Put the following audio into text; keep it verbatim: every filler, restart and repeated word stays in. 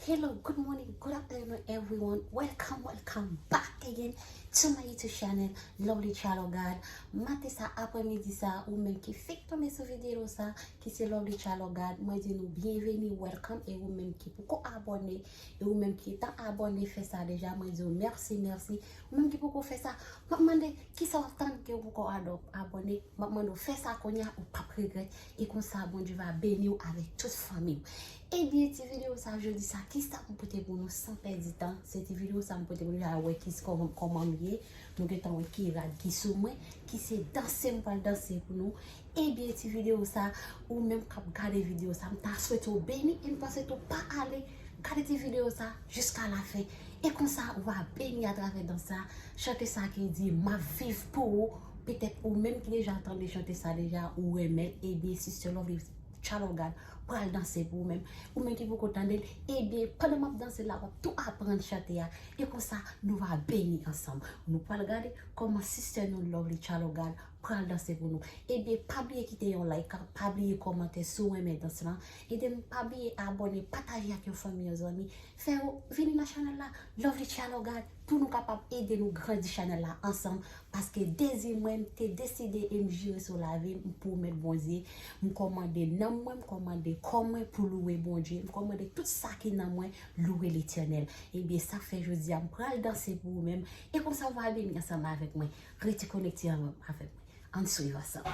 Hello, good morning, good afternoon, everyone. Welcome, welcome back again to my YouTube channel, Lovely Child of God. Maten sa, aprèmidi sa, ou menm ki fèk tonbe sou videyo sa, ki se Lovely Child of God, mwen di nou byenveni, welcome, e ou menm ki poko abòne, e ou menm ki tan abòne, fè sa deja, mwen di w mèsi, mèsi. Ou menm ki poko fè sa, m ap mande, kisa w ap tann ke w poko ado-, abòne, m ap mande w fè sa kounye a, ou p ap regrèt, e konsa, Bondye va beni w avèk tout fanmi w. Ebyen, ti videyo sa, jodi sa, kisa m pote pou nou san pèdi tan? Se ti videyo sa m pote pou nou, a wè ki kòman, kòman m ye. Nou gentan wè ki rad ki sou mwen, ki se danse m pral danse pou nou. Ebyen, ti videyo sa, ou menm k ap gade videyo sa, m ta swete w beni e m ta swete w pa ale gade ti videyo sa jiska lafen. E konsa, ou va beni atravè dans sa, chante sa ki di, "M ap viv pou ou." Petèt ou menm ki deja tande chante sa deja, ou renmen l, ebyen, Sister Lovely Child of God pral danse pou ou menm. Ou menm ki poko tande l, ebyen, pandan m ap danse la, w ap tou aprann chante a. E konsa, nou va beni ansanm. Nou pral gade kòman Sister nou Lovely Child of God pral danse pou nou. Ebyen, pa bliye kite yon like, pa bliye kòmante si w renmen dans lan. Ede m, pa bliye abòne, pataje ak yon fanmi, yon zanmi. Fè yo vini nan chanèl la, Lovely Child of God, pou nou kapab ede nou grandi chanèl la ansanm. Paske dezi mwen, m te deside e m jire sou lavi m, m pwomèt Bondye, m kòmande nanm mwen, m kòmande kò mwen pou louwe Bondye, m kòmande tout sa ki nan mwen louwe Letènèl. Ebyen, sa k fè jodi a, m pral danse pou ou menm. E konsa, w va beni ansanm avèk mwen. Rete konekte ansanm avèk mwen. Ann swiv ansanm.